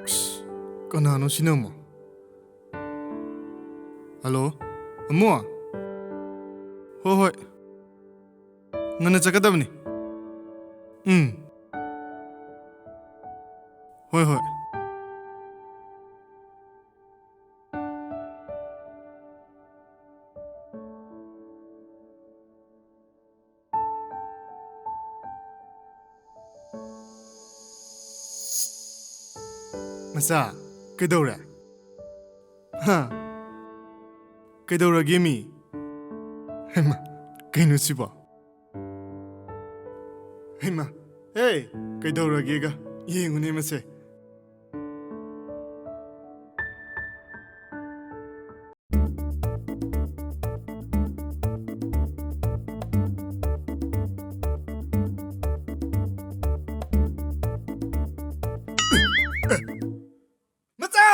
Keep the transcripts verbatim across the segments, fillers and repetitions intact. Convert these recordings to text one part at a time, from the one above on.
ꯑꯁ, ꯀꯅꯥꯅꯣ ꯁꯤꯅ ꯑꯃꯨꯛ? ꯍꯜꯂꯣ, ꯑꯃꯨ? ꯍꯣꯏ, ꯍꯣꯏ꯫ ꯉꯟꯅ ꯆꯠꯀꯗꯕꯅꯤ꯫ ꯎꯝ꯫ ꯍꯣꯏ, ꯍꯣꯏ꯫ ꯃꯆꯥ, ꯀꯩꯗꯧꯔꯦ? ꯍꯥ? ꯀꯩꯗꯧꯔꯒꯦ ꯃꯤ? ꯍꯩꯃꯥ, ꯀꯩꯅꯣ ꯁꯤꯕꯣ? ꯍꯩꯃꯥ, ꯍꯦ, ꯀꯩꯗꯧꯔꯒꯦꯒ? ꯌꯦꯡꯉꯨꯅꯦ ꯃꯁꯦ꯫ ꯃꯆꯥ!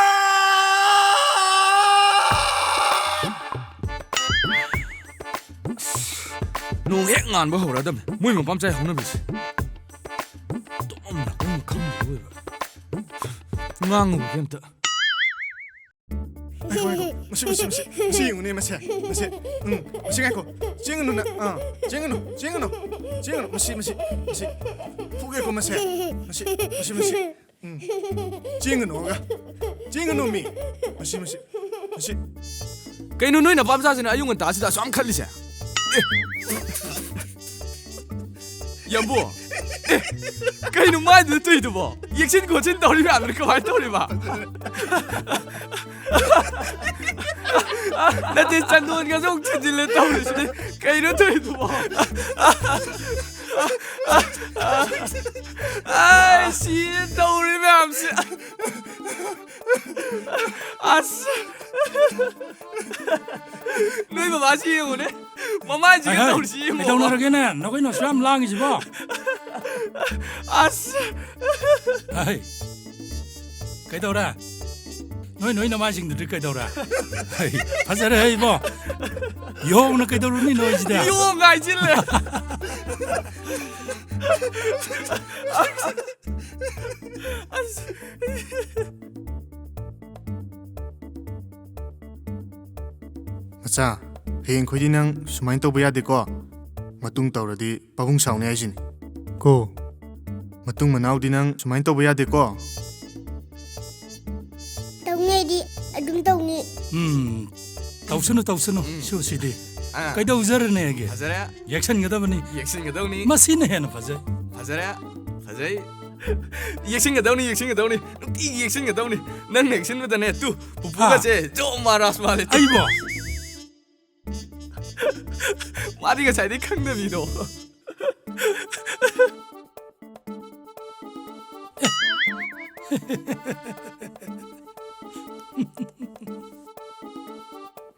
ꯅꯣꯡ ꯍꯦꯛ ꯉꯥꯟꯕ ꯍꯧꯔꯗꯕꯅꯦ ꯃꯣꯏ ꯃꯄꯥ ꯃꯆꯥ ꯍꯧꯅꯕꯤꯁꯦ꯫ ꯇꯨꯝꯐꯝ ꯂꯥꯛꯐꯝ ꯈꯪꯗꯕ ꯑꯣꯏꯕ꯫ ꯉꯥꯡꯉꯨꯕꯒꯤ ꯑꯝꯇ꯫ ꯉꯥꯏꯈꯣ, ꯉꯥꯏꯈꯣ꯫ ꯃꯁꯤ, ꯃꯁꯤ, ꯃꯁꯤ, ꯃꯁꯤ ꯌꯦꯡꯉꯨꯅꯦ, ꯃꯁꯦ, ꯃꯁꯦ꯫ ꯎꯝ, ꯃꯁꯤ ꯉꯥꯏꯈꯣ꯫ ꯆꯦꯟꯒꯅꯨ ꯅꯪ꯫ ꯑꯥ, ꯆꯦꯟꯒꯅꯨ, ꯆꯦꯟꯒꯅꯨ, ꯆꯦꯟꯒꯅꯨ꯫ ꯃꯁꯤ, ꯃꯁꯤ, ꯃꯁꯤ꯫ ꯐꯨꯒꯦꯀꯣ, ꯃꯁꯦ꯫ ꯃꯁꯤ, ꯃꯁꯤ, ꯃꯁꯤ꯫ ꯎꯝ꯫ ꯆꯦꯟꯒꯅꯨ, ꯑꯣꯒ꯫ ꯆꯦꯟꯒꯅꯨ, ꯃꯤ꯫ ꯃꯁꯤ, ꯃꯁꯤ, ꯃꯁꯤ꯫ ꯀꯩꯅꯣ ꯅꯣꯏ ꯅꯄꯥ ꯃꯆꯥꯁꯤꯅ ꯑꯌꯨꯛ ꯉꯟꯇꯥꯁꯤꯗ ꯑꯁꯨꯛ ꯌꯥꯝ ꯈꯠꯂꯤꯁꯦ? ꯑꯦ꯫ ꯌꯥꯝꯕꯨ, ꯑꯦ, ꯀꯩꯅꯣ ꯃꯥꯏꯗꯨꯗ ꯇꯧꯔꯤꯗꯨꯕꯣ? ꯌꯦꯛꯁꯤꯟ ꯈꯣꯠꯆꯤꯟ ꯇꯧꯔꯤ ꯃꯌꯥꯝꯗꯨꯅ ꯀꯃꯥꯏꯅ ꯇꯧꯔꯤꯕ? ꯅꯠꯇꯦ, ꯆꯟꯗꯣꯟꯒꯁꯨ ꯑꯃꯨꯛ ꯊꯤꯟꯖꯤꯜꯂꯦ ꯇꯧꯔꯤꯁꯤꯗꯤ꯫ ꯀꯩꯅꯣ ꯇꯧꯔꯤꯗꯨꯕꯣ? ꯑꯩ ꯁꯤꯔꯦ ꯇꯧꯔꯤ ꯃꯌꯥꯝꯁꯦ꯫ ꯑꯁ꯫ ꯅꯣꯏ ꯕꯕꯥꯁꯤ ꯌꯦꯡꯉꯨꯅꯦ꯫ ꯃꯃꯥꯏꯁꯤꯒ ꯍꯩ, ꯍꯩ, ꯇꯧꯔꯤꯁꯤ ꯌꯦꯡꯉꯣ꯫ ꯀꯩꯗꯧꯅꯔꯒꯦꯅꯦ? ꯅꯈꯣꯏꯅ ꯑꯁꯨꯛ ꯌꯥꯝ ꯂꯥꯡꯉꯤꯁꯤꯕꯣ? ꯑꯁ! ꯍꯩ, ꯀꯩꯗꯧꯔꯦ? ꯅꯣꯏ, ꯅꯣꯏ ꯅꯃꯥꯏꯁꯤꯡꯗꯨꯗꯤ ꯀꯩꯗꯧꯔꯦ? ꯍꯩ, ꯐꯖꯔꯦ, ꯍꯩ, ꯏꯕꯣ꯫ ꯌꯣꯡꯅ ꯀꯩꯗꯧꯔꯨꯅꯤ ꯅꯣꯏꯁꯤꯗ? ꯌꯣꯡ ꯍꯥꯏꯖꯤꯜꯂꯦ꯫ ꯑꯁ! ꯃꯆꯥ, ꯍꯌꯦꯡꯈꯣꯏꯗꯤ ꯅꯪ ꯁꯨꯃꯥꯏꯅ ꯇꯧꯕ ꯌꯥꯗꯦꯀꯣ꯫ ꯃꯇꯨꯡ ꯇꯧꯔꯗꯤ ꯄꯥꯕꯨꯡ ꯁꯥꯎꯅꯤ ꯍꯥꯏꯁꯤꯅꯤ꯫ ꯀꯣ꯫ ꯃꯇꯨꯡ ꯃꯅꯥꯎꯗꯤ ꯅꯪ ꯁꯨꯃꯥꯏꯅ ꯇꯧꯕ ꯌꯥꯗꯦꯀꯣ꯫ ꯇꯧꯅꯤ ꯑꯩꯗꯤ, ꯑꯗꯨꯝ ꯇꯧꯅꯤ꯫ ꯎꯝ, ꯇꯧꯁꯅꯨ, ꯇꯧꯁꯅꯨ, ꯎꯝ꯫ ꯁꯨꯁꯤꯗꯤ꯫ ꯑꯥ꯫ ꯀꯩꯗꯧꯖꯔꯅꯦꯒꯦ? ꯐꯖꯔꯦ꯫ ꯌꯦꯛꯁꯟꯒꯗꯕꯅꯤ꯫ ꯌꯦꯛꯁꯤꯟꯒꯗꯧꯅꯤ꯫ ꯃꯁꯤꯅ ꯍꯦꯟꯅ ꯐꯖꯩ꯫ ꯐꯖꯔꯦ, ꯐꯖꯩ꯫ ꯌꯦꯛꯁꯤꯟꯒꯗꯧꯅꯤ, ꯌꯦꯛꯁꯤꯟꯒꯗꯧꯅꯤ, ꯅꯨꯡꯇꯤꯒꯤ ꯌꯦꯛꯁꯤꯟꯒꯗꯧꯅꯤ. ꯅꯪꯅ ꯌꯦꯛꯁꯤꯟꯕꯗꯅꯦ, ꯇꯨ, ꯄꯨꯄꯨꯒꯁꯦ ꯖꯣ ꯃꯍꯥꯔꯥꯖ ꯃꯥꯜꯂꯦ, ꯇꯨ. ꯑꯩꯕꯣ? ꯃꯥꯗꯤ ꯉꯁꯥꯏꯗꯩ ꯈꯪꯗꯕꯤꯗꯣ.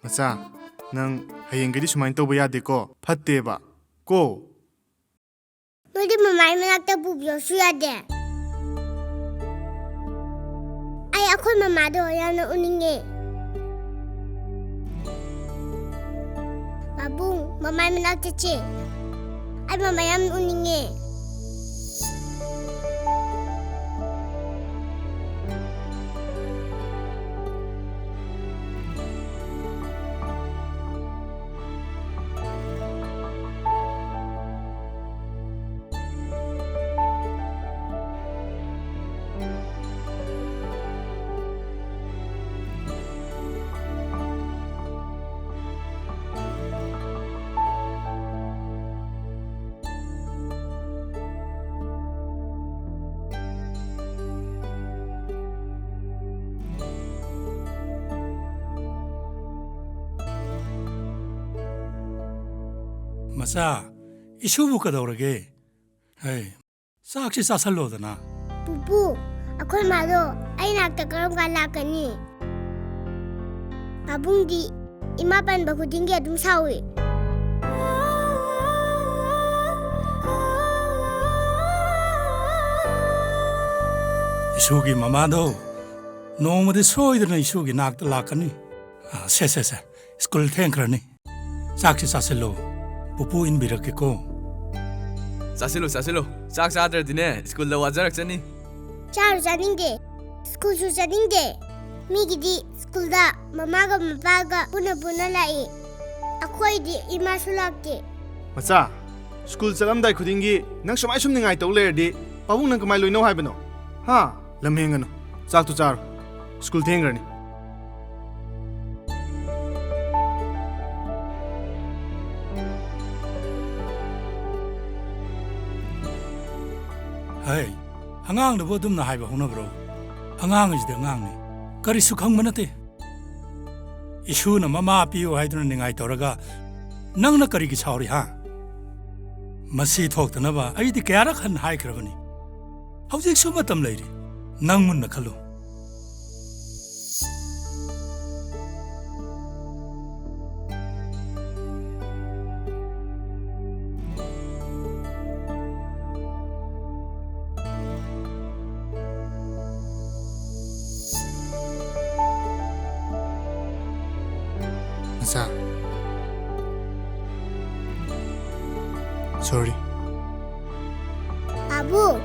ꯃꯆꯥ, ꯅꯪ ꯍꯌꯦꯡꯒꯩꯗꯤ ꯁꯨꯃꯥꯏꯅ ꯇꯧꯕ ꯌꯥꯗꯦꯀꯣ, ꯐꯠꯇꯦꯕ ꯀꯣ. ꯅꯣꯏꯗꯤ ꯃꯃꯥꯏ ꯃꯅꯥꯛꯇ ꯄꯨꯕꯤꯌꯣꯁꯨ ꯌꯥꯗꯦ꯫ ꯑꯩ ꯑꯩꯈꯣꯏ ꯃꯃꯥꯗꯣ ꯌꯥꯝꯅ ꯎꯅꯤꯡꯉꯦ꯫ ꯄꯥꯕꯨꯡ, ꯃꯃꯥꯏ ꯃꯅꯥꯛ ꯆꯠꯁꯦ꯫ ꯑꯩ ꯃꯃꯥ ꯌꯥꯝ ꯎꯅꯤꯡꯉꯦ꯫ ꯃꯆꯥ, ꯏꯁꯨꯕꯨ ꯀꯩꯗꯧꯔꯒꯦ? ꯍꯩ, ꯆꯥꯛꯁꯤ ꯆꯥꯁꯜꯂꯣꯗꯅ꯫ ꯄꯨꯄꯨ, ꯑꯩꯈꯣꯏ ꯃꯥꯗꯣ ꯑꯩ ꯅꯥꯛꯇ ꯀꯔꯝ ꯀꯥꯟ ꯂꯥꯛꯀꯅꯤ? ꯄꯥꯕꯨꯡꯗꯤ ꯏꯃꯥ ꯄꯟꯕ ꯈꯨꯗꯤꯡꯒꯤ ꯑꯗꯨꯝ ꯁꯥꯎꯏ꯫ ꯏꯁꯨꯒꯤ ꯃꯃꯥꯗꯣ ꯅꯣꯡꯃꯗꯤ ꯁꯣꯏꯗꯅ ꯏꯁꯨꯒꯤ ꯅꯥꯛꯇ ꯂꯥꯛꯀꯅꯤ꯫ ꯑ, ꯁꯦ, ꯁꯦ, ꯁꯦ, ꯁ꯭ꯀꯨꯜ ꯊꯦꯡꯈ꯭ꯔꯅꯤ꯫ ꯆꯥꯛꯁꯤ ꯆꯥꯁꯤꯜꯂꯣ꯫ ꯄꯨꯄꯨ ꯏꯟꯕꯤꯔꯛꯀꯦꯀꯣ꯫ ꯆꯥꯁꯤꯜꯂꯨ, ꯆꯥꯁꯤꯜꯂꯨ꯫ ꯆꯥꯛ ꯆꯥꯗ꯭ꯔꯗꯤꯅꯦ, ꯁ꯭ꯀꯨꯜꯗ ꯋꯥꯖꯔꯛꯆꯅꯤ꯫ ꯆꯥꯔꯨ ꯆꯥꯅꯤꯡꯗꯦ꯫ ꯁ꯭ꯀꯨꯜꯁꯨ ꯆꯠꯅꯤꯡꯗꯦ꯫ ꯃꯤꯒꯤꯗꯤ ꯁ꯭ꯀꯨꯜꯗ ꯃꯃꯥꯒ ꯃꯄꯥꯒ ꯄꯨꯟꯅ ꯄꯨꯟꯅ ꯂꯥꯛꯏ꯫ ꯑꯩꯈꯣꯏꯗꯤ ꯏꯃꯥꯁꯨ ꯂꯥꯛꯇꯦ꯫ ꯃꯆꯥ, ꯁ꯭ꯀꯨꯜ ꯆꯠꯂꯝꯗꯥꯏ ꯈꯨꯗꯤꯡꯒꯤ ꯅꯪ ꯁꯨꯃꯥꯏ ꯁꯨꯝ ꯅꯤꯡꯉꯥꯏ ꯇꯧ ꯂꯩꯔꯗꯤ ꯄꯥꯕꯨꯡ ꯅꯪ ꯀꯃꯥꯏ ꯂꯣꯏꯅꯧ ꯍꯥꯏꯕꯅꯣ? ꯍꯥ? ꯂꯝ ꯍꯦꯟꯒꯅꯨ꯫ ꯆꯥꯛꯇꯨ ꯆꯥꯔꯣ꯫ ꯁ꯭ꯀꯨꯜ ꯊꯦꯡꯈ꯭ꯔꯅꯤ꯫ ꯍꯩ, ꯑꯉꯥꯡꯗꯨꯕꯨ ꯑꯗꯨꯝꯅ ꯍꯥꯏꯕ ꯍꯧꯅꯕ꯭ꯔꯣ? ꯑꯉꯥꯡ ꯑꯁꯤꯗꯤ ꯑꯉꯥꯡꯅꯤ, ꯀꯔꯤꯁꯨ ꯈꯪꯕ ꯅꯠꯇꯦ꯫ ꯏꯁꯨꯅ ꯃꯃꯥ ꯄꯤꯌꯨ ꯍꯥꯏꯗꯨꯅ ꯅꯤꯡꯉꯥꯏ ꯇꯧꯔꯒ ꯅꯪꯅ ꯀꯔꯤꯒꯤ ꯁꯥꯎꯔꯤ, ꯍꯥ? ꯃꯁꯤ ꯊꯣꯛꯇꯅꯕ ꯑꯩꯗꯤ ꯀꯌꯥꯔꯛ ꯍꯟꯅ ꯍꯥꯏꯈ꯭ꯔꯕꯅꯤ꯫ ꯍꯧꯖꯤꯛꯁꯨ ꯃꯇꯝ ꯂꯩꯔꯤ꯫ ꯅꯪ ꯃꯨꯟꯅ ꯈꯜꯂꯨ꯫ ꯃꯆꯥ꯫ Sorry꯫ ꯄꯥꯕꯨꯡ꯫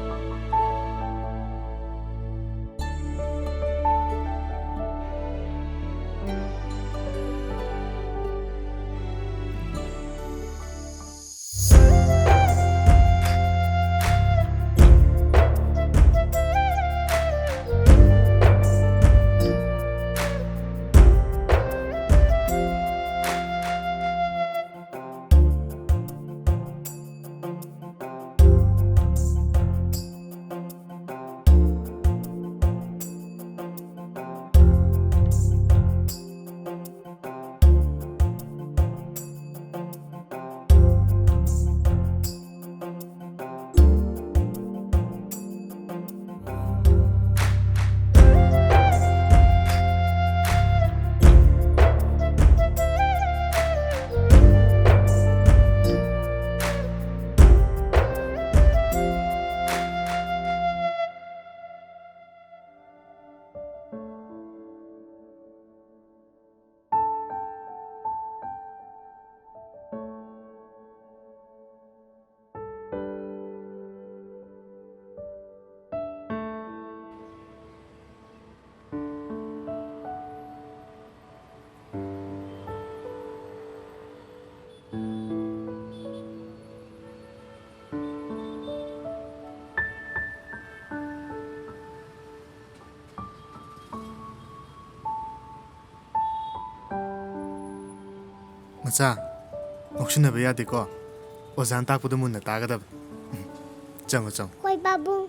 ꯃꯆꯥ, ꯉꯥꯎꯁꯤꯟꯅꯕ ꯌꯥꯗꯦꯀꯣ꯫ ꯑꯣꯖꯥꯅ ꯇꯥꯛꯄꯗꯣ ꯃꯨꯟꯅ ꯇꯥꯒꯗꯕ꯫ ꯎꯝ, ꯆꯪꯉꯣ, ꯆꯪꯉꯣ꯫ ꯍꯣꯏ, ꯄꯥꯕꯨꯡ꯫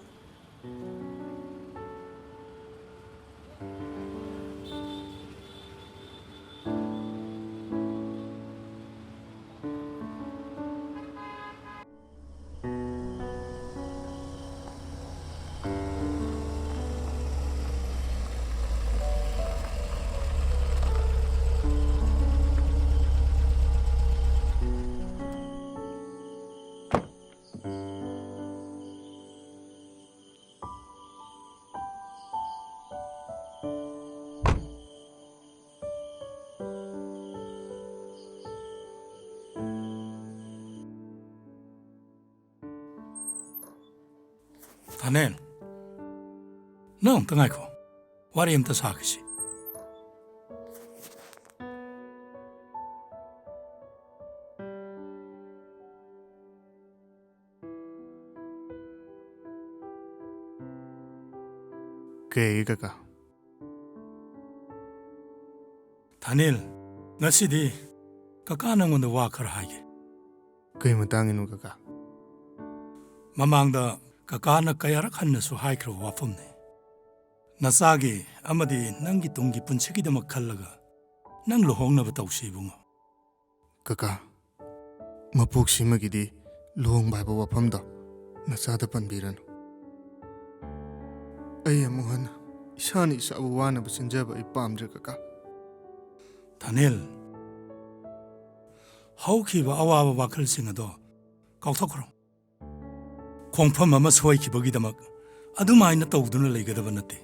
ꯊꯥꯅꯦꯜ, ꯅꯪ ꯑꯝꯇ ꯉꯥꯏꯈꯣ, ꯋꯥꯔꯤ ꯑꯝꯇ ꯁꯥꯈꯤꯁꯤ꯫ ꯀꯩ, ꯀꯀꯥ? ꯊꯥꯅꯦꯜ, ꯉꯁꯤꯗꯤ ꯀꯀꯥ ꯅꯪꯉꯣꯟꯗ ꯋꯥ ꯈꯔ ꯍꯥꯏꯒꯦ꯫ ꯀꯩ ꯃꯇꯥꯡꯒꯤꯅꯣ, ꯀꯀꯥ? ꯃꯃꯥꯡꯗ ꯀꯀꯥꯅ ꯀꯌꯥꯔꯛ ꯍꯟꯅꯁꯨ ꯍꯥꯏꯈ꯭ꯔꯕ ꯋꯥꯐꯝꯅꯤ꯫ ꯅꯆꯥꯒꯤ ꯑꯃꯗꯤ ꯅꯪꯒꯤ ꯇꯨꯡꯒꯤ ꯄꯨꯟꯁꯤꯒꯤꯗꯃꯛ ꯈꯜꯂꯒ ꯅꯪ ꯂꯨꯍꯣꯡꯅꯕ ꯇꯧꯁꯤ, ꯏꯕꯨꯡꯉꯣ꯫ ꯀꯀꯥ, ꯃꯄꯣꯛꯁꯤꯃꯒꯤꯗꯤ ꯂꯨꯍꯣꯡꯕ ꯍꯥꯏꯕ ꯋꯥꯐꯝꯗꯣ ꯅꯆꯥꯗ ꯄꯟꯕꯤꯔꯅꯨ꯫ ꯑꯩ ꯑꯃꯨꯛ ꯍꯟꯅ ꯏꯁꯥꯅ ꯏꯁꯥꯕꯨ ꯋꯥꯅꯕ ꯆꯤꯟꯖꯕ ꯑꯩ ꯄꯥꯝꯗ꯭ꯔꯦ, ꯀꯀꯥ꯫ ꯊꯥꯅꯦꯜ, ꯍꯧꯈꯤꯕ ꯑꯋꯥꯕ ꯋꯥꯈꯜꯁꯤꯡ ꯑꯗꯣ ꯀꯥꯎꯊꯣꯛꯈ꯭ꯔꯣ꯫ ꯈꯣꯡꯐꯝ ꯑꯃ ꯁꯣꯏꯈꯤꯕꯒꯤꯗꯃꯛ ꯑꯗꯨꯃꯥꯏꯅ ꯇꯧꯗꯨꯅ ꯂꯩꯒꯗꯕ ꯅꯠꯇꯦ꯫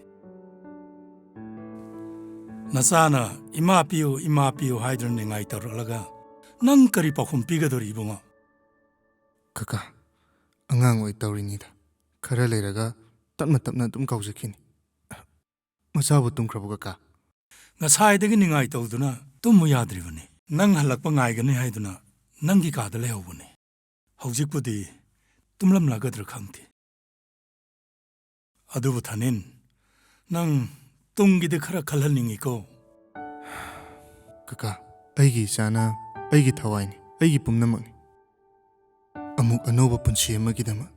ꯅꯆꯥꯅ "ꯏꯃꯥ ꯄꯤꯌꯨ, ꯏꯃꯥ ꯄꯤꯌꯨ" ꯍꯥꯏꯗꯨꯅ ꯅꯤꯡꯉꯥꯏ ꯇꯧꯔꯛꯂꯒ ꯅꯪ ꯀꯔꯤ ꯄꯥꯎꯈꯨꯝ ꯄꯤꯒꯗꯧꯔꯤ, ꯏꯕꯨꯡꯉꯣ? ꯀꯀꯥ, ꯑꯉꯥꯡ ꯑꯣꯏ ꯇꯧꯔꯤꯅꯤꯗ꯫ ꯈꯔ ꯂꯩꯔꯒ ꯇꯞꯅ ꯇꯞꯅ ꯑꯗꯨꯝ ꯀꯥꯎꯖꯈꯤꯅꯤ꯫ ꯃꯆꯥꯕꯨ ꯇꯨꯝꯈ꯭ꯔꯕꯣ, ꯀꯀꯥ? ꯉꯁꯥꯏꯗꯒꯤ ꯅꯤꯡꯉꯥꯏ ꯇꯧꯗꯨꯅ ꯇꯨꯝꯃꯨ ꯌꯥꯗ꯭ꯔꯤꯕꯅꯤ꯫ ꯅꯪ ꯍꯜꯂꯛꯄ ꯉꯥꯏꯒꯅꯤ ꯍꯥꯏꯗꯨꯅ ꯅꯪꯒꯤ ꯀꯥꯗ ꯂꯩꯍꯧꯕꯅꯤ꯫ ꯍꯧꯖꯤꯛꯄꯨꯗꯤ ꯇꯨꯝꯂꯝꯂꯒꯗ꯭ꯔꯥ ꯈꯪꯗꯦ꯫ ꯑꯗꯨꯕꯨ ꯊꯥꯅꯤꯜ, ꯅꯪ ꯇꯨꯡꯒꯤꯗꯤ ꯈꯔ ꯈꯜꯍꯟꯅꯤꯡꯉꯤꯀꯣ꯫ ꯀꯀꯥ, ꯑꯩꯒꯤ ꯏꯆꯥꯅ ꯑꯩꯒꯤ ꯊꯋꯥꯏꯅꯤ, ꯑꯩꯒꯤ ꯄꯨꯝꯅꯃꯛꯅꯤ꯫ ꯑꯃꯨꯛ ꯑꯅꯧꯕ ꯄꯨꯟꯁꯤ ꯑꯃꯒꯤꯗꯃꯛ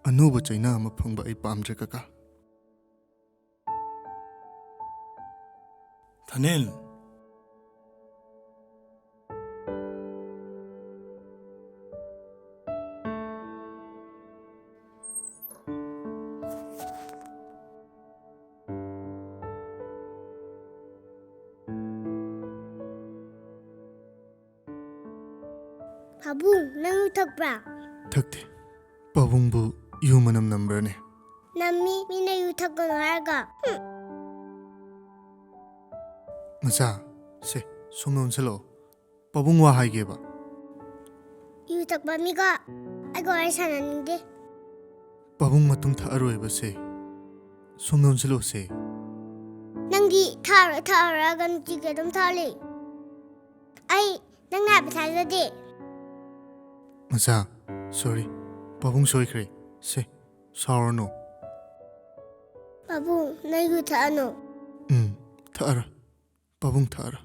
ꯑꯅꯧꯕ ꯆꯩꯅꯥ ꯑꯃ ꯐꯪꯕ ꯑꯩ ꯄꯥꯝꯗ꯭ꯔꯦ, ꯀꯀꯥ꯫ ꯊꯥꯅꯤꯜ꯫ ꯄꯥꯕꯨꯡ, ꯅꯪ ꯌꯨ ꯊꯛꯄ꯭ꯔꯥ? ꯊꯛꯇꯦ꯫ ꯄꯥꯕꯨꯡꯕꯨ ꯌꯨ ꯃꯅꯝ ꯅꯝꯕ꯭ꯔꯅꯦ? ꯅꯝꯃꯤ, ꯃꯤꯅ ꯌꯨ ꯊꯛꯀꯅꯨ ꯍꯥꯏꯔꯒ꯫ ꯍꯨꯝ꯫ ꯃꯆꯥ, ꯁꯦ, ꯁꯣꯝꯗ ꯑꯣꯟꯁꯤꯜꯂꯛꯑꯣ꯫ ꯄꯥꯕꯨꯡ ꯋꯥ ꯍꯥꯏꯒꯦꯕ꯫ ꯌꯨ ꯊꯛꯄ ꯃꯤꯒ ꯑꯩꯒ ꯋꯥꯔꯤ ꯁꯥꯟꯅꯅꯤꯡꯗꯦ꯫ ꯄꯥꯕꯨꯡ ꯃꯇꯨꯡ ꯊꯛꯑꯔꯣꯏꯕꯁꯦ꯫ ꯁꯣꯝꯗ ꯑꯣꯟꯁꯤꯜꯂꯛꯑꯣꯁꯦ꯫ ꯅꯪꯗꯤ ꯊꯛꯑꯔꯣꯏ ꯊꯛꯑꯔꯣꯏꯒ ꯅꯨꯡꯇꯤꯒꯤ ꯑꯗꯨꯝ ꯊꯛꯑ ꯂꯩ꯫ ꯑꯩ ꯅꯪꯅ ꯍꯥꯏꯕ ꯊꯥꯖꯗꯦ꯫ ꯃꯆꯥ, sorry꯫ ꯄꯥꯕꯨꯡ ꯁꯣꯏꯈ꯭ꯔꯦ꯫ ꯁꯦ, ꯁꯥꯎꯔꯅꯨ꯫ ꯄꯥꯕꯨꯡ, ꯅꯪ ꯌꯨ ꯊꯛꯑꯅꯨ꯫ ꯎꯝ, ꯊꯛꯑꯔꯣꯏ꯫ ꯄꯥꯕꯨꯡ ꯊꯛꯑꯔꯣꯏ꯫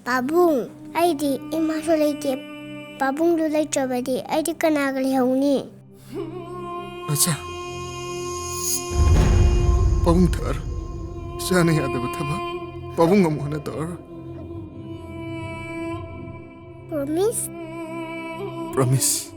ꯄꯥꯕꯨꯡ, ꯑꯩꯗꯤ ꯏꯃꯥꯁꯨ ꯂꯩꯇꯦ꯫ ꯄꯥꯕꯨꯡꯗꯨ ꯂꯩꯇ꯭ꯔꯕꯗꯤ ꯑꯩꯗꯤ ꯀꯅꯥꯒ ꯂꯩꯍꯧꯅꯤ? ꯃꯆꯥ, ꯄꯥꯕꯨꯡ ꯊꯛꯑꯔꯣꯏ꯫ ꯏꯆꯥꯅ ꯌꯥꯗꯕ ꯊꯕꯛ ꯄꯥꯕꯨꯡ ꯑꯃꯨꯛ ꯍꯟꯅ ꯇꯧꯔꯔꯣꯏ꯫ Promise? Promise꯫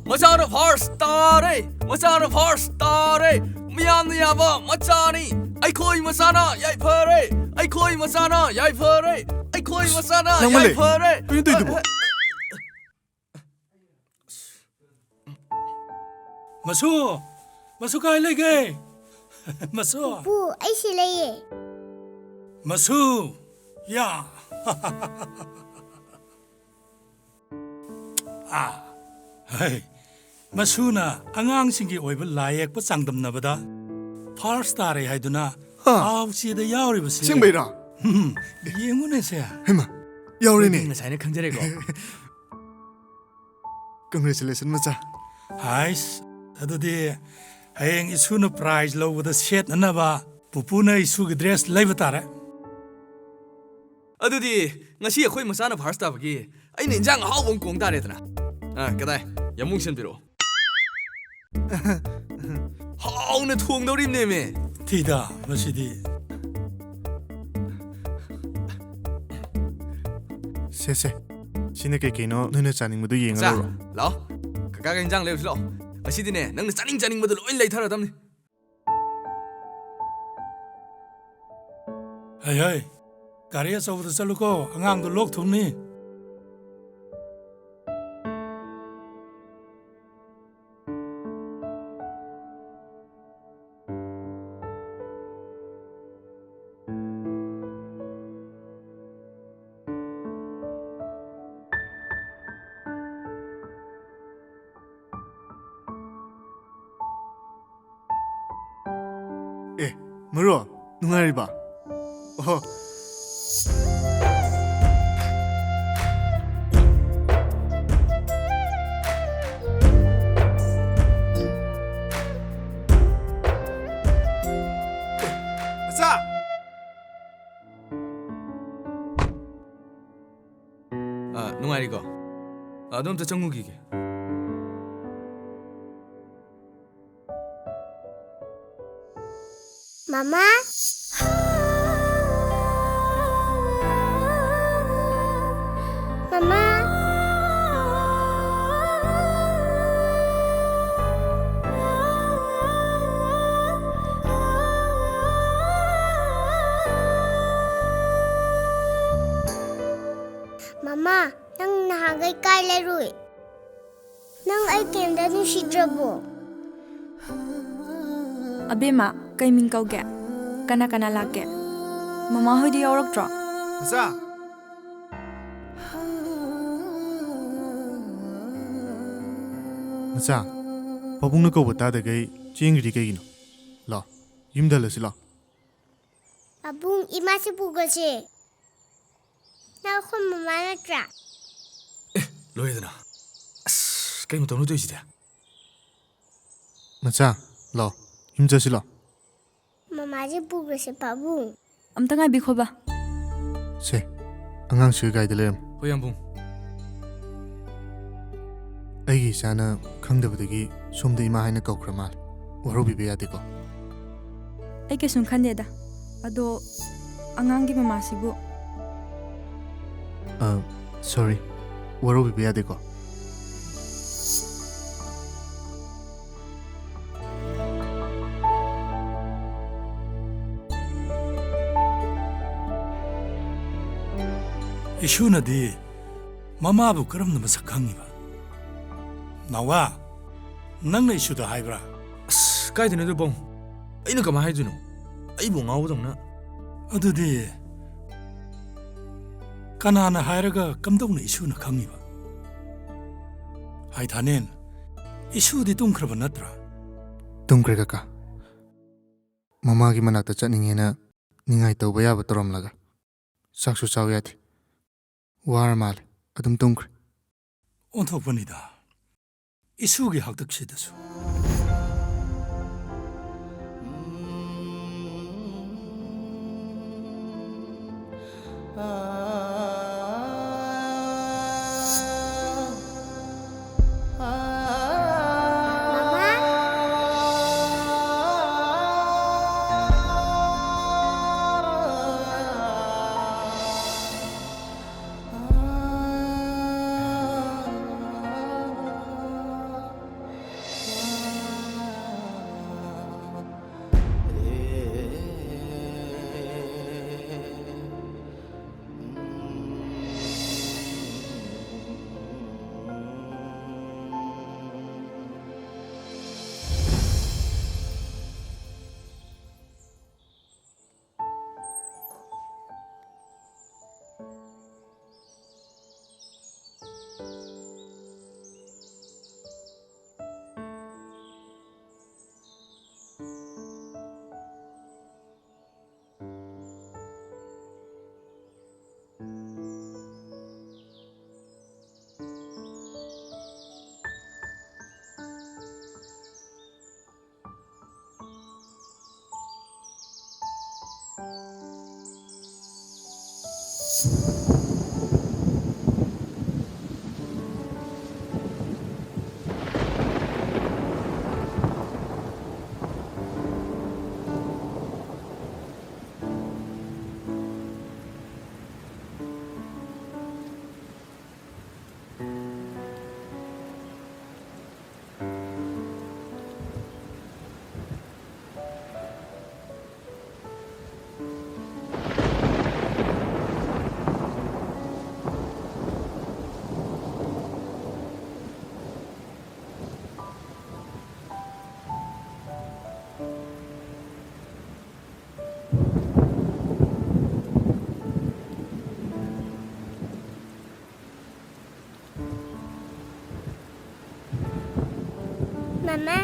ꯃꯆꯥꯅ first ꯇꯥꯔꯦ, ꯃꯆꯥꯅ first ꯇꯥꯔꯦ꯫ ꯃꯤꯌꯥꯝꯅ ꯌꯥꯕ ꯃꯆꯥꯅꯤ꯫ ꯑꯩꯈꯣꯏ ꯃꯆꯥꯅ ꯌꯥꯏꯐꯔꯦ, ꯑꯩꯈꯣꯏ ꯃꯆꯥꯅ ꯌꯥꯏꯐꯔꯦ! ꯑꯩꯈꯣꯏ ꯃꯆꯥꯅ ꯅꯪ ꯃꯜꯂꯤ, ꯌꯥꯏꯐꯔꯦ! ꯀꯩꯅꯣ ꯇꯧꯔꯤꯗꯨꯕꯣ? ꯃꯁꯨ! ꯃꯁꯨ ꯀꯥꯏ ꯂꯩꯒꯦ? ꯃꯁꯨ! ꯄꯨ, ꯑꯩ ꯁꯤ ꯂꯩꯌꯦ꯫ ꯃꯁꯨ! ꯌꯥ! ꯑꯥ, ꯍꯩ, ꯃꯁꯨꯅ ꯑꯉꯥꯡꯁꯤꯡꯒꯤ ꯑꯣꯏꯕ ꯂꯥꯏ ꯌꯦꯛꯄ ꯆꯥꯡꯗꯝꯅꯕꯗ ꯐꯥꯔꯁ ꯇꯥꯔꯦ ꯍꯥꯏꯗꯨꯅ ꯍꯥ? ꯄꯥꯎ ꯆꯦꯗ ꯌꯥꯎꯔꯤꯕꯁꯤ꯫ ꯑꯁꯦꯡꯕꯩꯔꯣ? ꯎꯝ, ꯌꯦꯡꯉꯨꯅꯦ ꯁꯦ꯫ ꯍꯩꯃꯥ, ꯌꯥꯎꯔꯦꯅꯦ꯫ ꯉꯁꯥꯏꯅ ꯈꯪꯖꯔꯦꯀꯣ꯫ ꯀꯪꯒ꯭ꯔꯦꯆꯨꯂꯦꯁꯟ ꯃꯆꯥ꯫ ꯍꯥꯏꯁ, ꯑꯗꯨꯗꯤ ꯍꯌꯦꯡ ꯏꯁꯨꯅ ꯄ꯭ꯔꯥꯏꯖ ꯂꯧꯕꯗ ꯁꯦꯠꯅꯅꯕ ꯄꯨꯄꯨꯅ ꯏꯁꯨꯒꯤ ꯗ꯭ꯔꯦꯁ ꯂꯩꯕ ꯇꯥꯔꯦ꯫ ꯑꯗꯨꯗꯤ ꯉꯁꯤ ꯑꯩꯈꯣꯏ ꯃꯆꯥꯅ ꯐꯥꯔꯁ ꯇꯥꯕꯒꯤ ꯑꯩꯅ ꯏꯟꯖꯥꯡ ꯑꯍꯥꯎꯕ ꯑꯃ ꯀꯣꯡ ꯇꯥꯔꯦꯗꯅ꯫ ꯑꯥ, ꯀꯗꯥꯏ? ꯌꯥꯝꯕꯨꯡ ꯁꯤꯟꯕꯤꯔꯛꯑꯣ꯫ ꯍꯥꯎꯅ ꯊꯣꯡꯗꯧꯔꯤꯕꯅꯦꯃꯦ꯫ ꯊꯤꯗ, ꯃꯁꯤꯗꯤ꯫ ꯁꯦ, ꯁꯦ꯫ ꯁꯤꯅ ꯀꯩ ꯀꯩꯅꯣ ꯅꯣꯏꯅ ꯆꯥꯅꯤꯡꯕꯗꯨ ꯌꯦꯡꯉ ꯃꯆꯥ, ꯂꯧꯔꯣ꯫ ꯂꯥꯛꯑꯣ꯫ ꯀꯀꯥꯒ ꯏꯟꯖꯥꯡ ꯂꯩꯔꯨꯁꯤ ꯂꯥꯛꯑꯣ꯫ ꯉꯁꯤꯗꯤꯅꯦ, ꯅꯪꯅ ꯆꯥꯅꯤꯡ ꯆꯥꯅꯤꯡꯕꯗꯣ ꯂꯣꯏ ꯂꯩꯊꯔꯗꯝꯅꯤ꯫ ꯍꯩ, ꯍꯩ, ꯒꯥꯔꯤ ꯑꯆꯧꯕꯗ ꯆꯠꯂꯨꯀꯣ, ꯑꯉꯥꯡꯗꯣ ꯂꯣꯛ ꯊꯨꯡꯅꯤ꯫ ꯑꯦ, ꯃꯔꯨꯞ, ꯅꯨꯡꯉꯥꯏꯔꯤꯕ? ꯑꯣꯍꯣ꯫ ꯃꯆꯥ! ꯑ, ꯅꯨꯡꯉꯥꯏꯔꯤꯀꯣ? ꯑ, ꯑꯗꯨ ꯑꯝꯇ ꯆꯪꯉꯨꯈꯤꯒꯦ꯫ ꯃꯃꯥ꯫ ꯃꯃꯥ꯫ ꯃꯥ, ꯅꯪ ꯅꯍꯥꯟꯈꯩ ꯀꯥꯏ ꯂꯩꯔꯨꯏ? ꯅꯪ ꯑꯩ ꯀꯩꯝꯇ ꯅꯨꯡꯁꯤꯗ꯭ꯔꯕꯣ? ꯑꯕꯦꯝꯃ, ꯀꯩ ꯃꯤꯡ ꯀꯧꯒꯦ? ꯀꯅꯥ ꯀꯅꯥ ꯂꯥꯛꯀꯦ? ꯃꯃꯥ ꯍꯣꯏꯗꯤ ꯌꯥꯎꯔꯛꯇ꯭ꯔꯣ? ꯃꯆꯥ! ꯃꯆꯥ, ꯄꯥꯕꯨꯡꯅ ꯀꯧꯕ ꯇꯥꯗꯈꯩ ꯆꯦꯟꯈ꯭ꯔꯤꯗꯤ ꯀꯩꯒꯤꯅꯣ? ꯂꯥꯛꯑꯣ, ꯌꯨꯝꯗ ꯍꯜꯂꯁꯤ ꯂꯥꯛꯑꯣ꯫ ꯄꯥꯕꯨꯡ, ꯏꯃꯥꯁꯦ ꯄꯨꯈ꯭ꯔꯁꯦ꯫ ꯅꯪ ꯑꯩꯈꯣꯏ ꯃꯃꯥ ꯅꯠꯇ꯭ꯔꯥ? ꯑꯦ, ꯂꯣꯏꯔꯦꯗꯅ꯫ ꯑꯁ, ꯀꯩ ꯃꯇꯧꯅꯣ ꯇꯧꯔꯤꯁꯤꯗꯤ? ꯃꯆꯥ, ꯂꯥꯛꯑꯣ, ꯌꯨꯝ ꯆꯠꯁꯤ ꯂꯥꯛꯑꯣ꯫ ꯃꯃꯥꯁꯦ ꯄꯨꯈ꯭ꯔꯁꯦ ꯄꯥꯕꯨꯡ꯫ ꯑꯝꯇ ꯉꯥꯏꯕꯤꯈꯣꯕ꯫ ꯁꯦ, ꯑꯉꯥꯡꯁꯤꯒ ꯒꯥꯔꯤꯗ ꯂꯩꯔꯝꯃꯣ꯫ ꯍꯣꯏ, ꯌꯥꯝꯕꯨꯡ꯫ ꯑꯩꯒꯤ ꯏꯆꯥꯅ ꯈꯪꯗꯕꯗꯒꯤ ꯁꯣꯝꯗ ꯏꯃꯥ ꯍꯥꯏꯅ ꯀꯧꯈ꯭ꯔ ꯃꯥꯜꯂꯦ꯫ ꯋꯥꯔꯧꯕꯤꯕ ꯌꯥꯗꯦꯀꯣ꯫ ꯑꯩ ꯀꯩꯁꯨꯝ ꯈꯟꯗꯦꯗ꯫ ꯑꯗꯣ ꯑꯉꯥꯡꯒꯤ ꯃꯃꯥꯁꯤꯕꯨ? ꯑ, sorry꯫ ꯋꯥꯔꯧꯕꯤꯕ ꯌꯥꯗꯦꯀꯣ꯫ ꯏꯁꯨꯅꯗꯤ ꯃꯃꯥꯕꯨ ꯀꯔꯝꯅ ꯃꯁꯛ ꯈꯪꯉꯤꯕ? ꯅꯥꯎꯕ, ꯅꯪꯅ ꯏꯁꯨꯗ ꯍꯥꯏꯕ꯭ꯔꯥ? ꯑꯁ, ꯀꯥꯏꯗꯩꯅꯣꯗ ꯕꯣꯡ? ꯑꯩꯅ ꯀꯃꯥꯏ ꯍꯥꯏꯗꯣꯏꯅꯣ? ꯑꯩꯕꯨ ꯉꯥꯎꯕꯗꯧꯅ꯫ ꯑꯗꯨꯗꯤ ꯀꯅꯥꯅ ꯍꯥꯏꯔꯒ ꯀꯝꯗꯧꯅ ꯏꯁꯨꯅ ꯈꯪꯉꯤꯕ? ꯍꯥꯏ ꯊꯥꯅꯦꯟ, ꯏꯁꯨꯗꯤ ꯇꯨꯝꯈ꯭ꯔꯕ ꯅꯠꯇ꯭ꯔꯥ? ꯇꯨꯝꯈ꯭ꯔꯦ ꯀꯀꯥ꯫ ꯃꯃꯥꯒꯤ ꯃꯅꯥꯛꯇ ꯆꯠꯅꯤꯡꯉꯦꯅ ꯅꯤꯡꯉꯥꯏ ꯇꯧꯕ ꯌꯥꯕ ꯇꯧꯔꯝꯂꯒ꯫ ꯆꯥꯛꯁꯨ ꯆꯥꯎ ꯌꯥꯗꯦ꯫ ꯋꯥꯔ ꯃꯥꯜꯂꯦ꯫ ꯑꯗꯨꯝ ꯇꯨꯝꯈ꯭ꯔꯦ꯫ ꯑꯣꯟꯊꯣꯛꯄꯅꯤꯗ꯫ ꯏꯁꯨꯒꯤ ꯍꯥꯛꯇꯛꯁꯤꯗꯁꯨ꯫ ꯃꯃꯥ꯫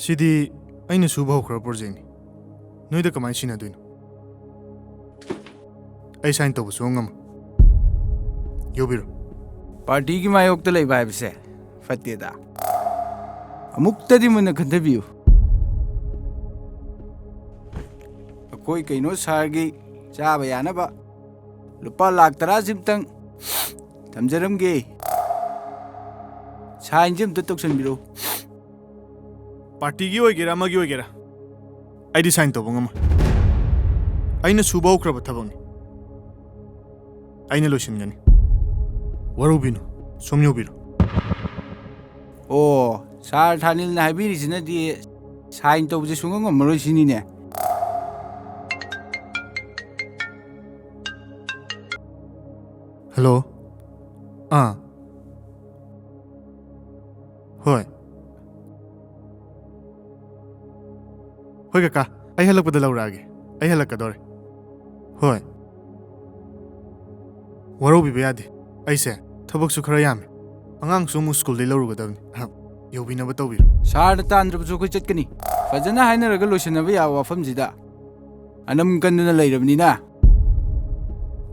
ꯁꯤꯗꯤ ꯑꯩꯅ ꯁꯨꯕ ꯍꯧꯈ꯭ꯔꯕ ꯄ꯭ꯔꯣꯖꯦꯛꯅꯤ꯫ ꯅꯣꯏꯗ ꯀꯃꯥꯏꯅ ꯁꯤꯟꯅꯗꯣꯏꯅꯣ? ꯑꯩ ꯁꯥꯏꯟ ꯇꯧꯕ ꯁꯨꯡꯉꯝ ꯉꯝꯃꯣꯏ꯫ ꯌꯧꯕꯤꯔꯣ꯫ ꯄꯥꯔꯇꯤꯒꯤ ꯃꯥꯌꯣꯛꯇ ꯂꯩꯕ ꯍꯥꯏꯕꯁꯦ ꯐꯠꯇꯦꯗ꯫ ꯑꯃꯨꯛꯇꯗꯤ ꯃꯨꯟꯅ ꯈꯟꯊꯕꯤꯌꯨ꯫ ꯑꯩꯈꯣꯏ ꯀꯩꯅꯣ ꯁꯥꯔꯒꯤ ꯆꯥꯕ ꯌꯥꯅꯕ ꯂꯨꯄꯥ ꯂꯥꯛ ꯇꯔꯥꯁꯤꯝꯇꯪ ꯊꯝꯖꯔꯝꯒꯦ꯫ ꯁꯥꯏꯟꯁꯦ ꯑꯝꯇ ꯇꯧꯁꯟꯕꯤꯔꯣ꯫ ꯄꯥꯔꯇꯤꯒꯤ ꯑꯣꯏꯒꯦꯔꯥ ꯑꯃꯒꯤ ꯑꯣꯏꯒꯦꯔꯥ, ꯑꯩꯗꯤ ꯁꯥꯏꯟ ꯇꯧꯕ ꯉꯝꯃꯣꯏ꯫ ꯑꯩꯅ ꯁꯨꯕ ꯍꯧꯈ꯭ꯔꯕ ꯊꯕꯛꯅꯤ꯫ ꯑꯩꯅ ꯂꯣꯏꯁꯤꯟꯒꯅꯤ꯫ ꯋꯥꯔꯧꯕꯤꯅꯨ, ꯁꯣꯝ ꯌꯧꯕꯤꯔꯣ꯫ ꯑꯣ, ꯁꯥꯔ ꯊꯥꯅꯤꯜꯅ ꯍꯥꯏꯕꯤꯔꯤꯁꯤꯅꯗꯤ ꯁꯥꯏꯟ ꯇꯧꯕꯁꯦ ꯁꯨꯡꯉꯝ ꯉꯝꯃꯔꯣꯏ ꯁꯤꯅꯤꯅꯦ꯫ ꯍꯜꯂꯣ꯫ ꯑꯥ꯫ ꯍꯣꯏ꯫ ꯍꯣꯏ ꯀꯀꯥ, ꯑꯩ ꯍꯜꯂꯛꯄꯗ ꯂꯧꯔꯛꯑꯒꯦ꯫ ꯑꯩ ꯍꯜꯂꯛꯀꯗꯧꯔꯦ꯫ ꯍꯣꯏ꯫ ꯋꯥꯔꯧꯕꯤꯕ ꯌꯥꯗꯦ꯫ ꯑꯩꯁꯦ ꯊꯕꯛꯁꯨ ꯈꯔ ꯌꯥꯝꯃꯦ꯫ ꯑꯉꯥꯡꯁꯨ ꯑꯃꯨꯛ ꯁ꯭ꯀꯨꯜꯗꯩ ꯂꯧꯔꯨꯒꯗꯕꯅꯤ꯫ ꯑꯍ, ꯌꯧꯕꯤꯅꯕ ꯇꯧꯕꯤꯔꯣ꯫ ꯁꯥꯔꯅ ꯇꯥꯟꯗ꯭ꯔꯕꯁꯨ ꯑꯩꯈꯣꯏ ꯆꯠꯀꯅꯤ꯫ ꯐꯖꯅ ꯍꯥꯏꯅꯔꯒ ꯂꯣꯏꯁꯤꯟꯅꯕ ꯌꯥꯕ ꯋꯥꯐꯝꯁꯤꯗ ꯑꯅꯝ ꯀꯟꯗꯨꯅ ꯂꯩꯔꯕꯅꯤꯅ,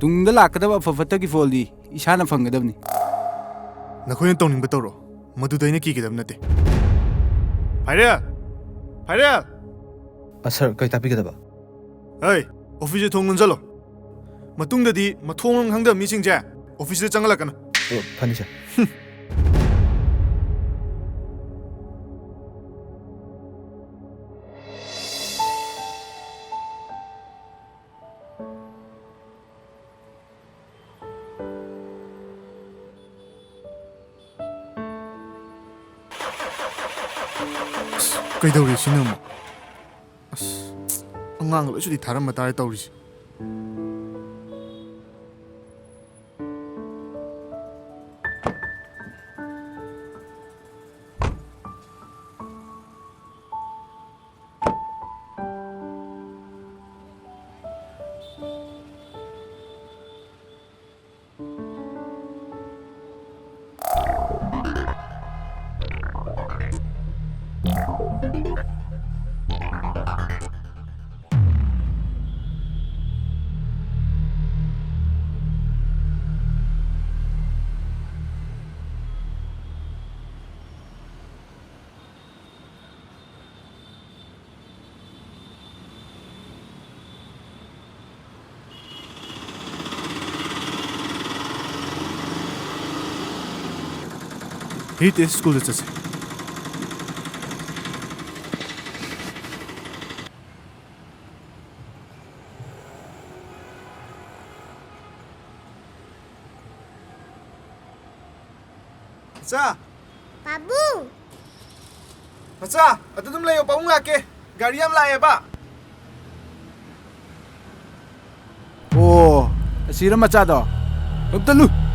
ꯇꯨꯡꯗ ꯂꯥꯛꯀꯗꯕ ꯑꯐ ꯐꯠꯇꯒꯤ ꯐꯣꯜꯗꯤ ꯏꯁꯥꯅ ꯐꯪꯒꯗꯕꯅꯤ꯫ ꯅꯈꯣꯏꯅ ꯇꯧꯅꯤꯡꯕ ꯇꯧꯔꯣ, ꯃꯗꯨꯗ ꯑꯩꯅ ꯀꯤꯒꯗꯕ ꯅꯠꯇꯦ꯫ ꯐꯥꯏꯔꯦꯜ! ꯐꯥꯏꯔꯦꯜ! ꯑ, ꯁꯥꯔ, ꯀꯔꯤ ꯇꯥꯛꯄꯤꯒꯗꯕ? ꯍꯩ, ꯑꯣꯐꯤꯁꯇ ꯊꯣꯡ ꯂꯣꯟꯁꯤꯜꯂꯣ꯫ ꯃꯇꯨꯡꯗꯗꯤ ꯃꯊꯣꯡ ꯃꯔꯝ ꯈꯪꯗꯕ ꯃꯤꯁꯤꯡꯁꯦ ꯑꯣꯐꯤꯁꯇ ꯆꯪꯍꯜꯂꯛꯀꯅꯨ꯫ ꯑ, ꯐꯅꯤ, ꯁꯥꯔ꯫ ꯑꯁ, ꯀꯩꯗꯧꯔꯤ ꯁꯤꯅ ꯑꯃꯨꯛ? ꯑꯁ, ꯑꯉꯥꯡ ꯂꯣꯏ ꯁꯨꯇꯤ ꯊꯥꯔꯝꯕ ꯇꯥꯔꯦ ꯇꯧꯔꯤꯁꯦ꯫ ꯍꯤꯔꯤꯇꯦꯖ ꯁ꯭ꯀꯨꯜꯗ ꯆꯠꯁꯦ꯫ ꯃꯆꯥ! ꯄꯥꯕꯨꯡ! ꯃꯆꯥ, ꯑꯗꯨ ꯑꯗꯨꯝ ꯂꯩꯌꯣ, ꯄꯥꯕꯨꯡ ꯂꯥꯛꯀꯦ꯫ ꯒꯥꯔꯤ ꯌꯥꯝ ꯂꯥꯛꯑꯦꯕ꯫ ꯑꯣ, ꯑꯁꯤꯔ ꯃꯆꯥꯗꯣ? ꯑꯝꯇ ꯂꯨ꯫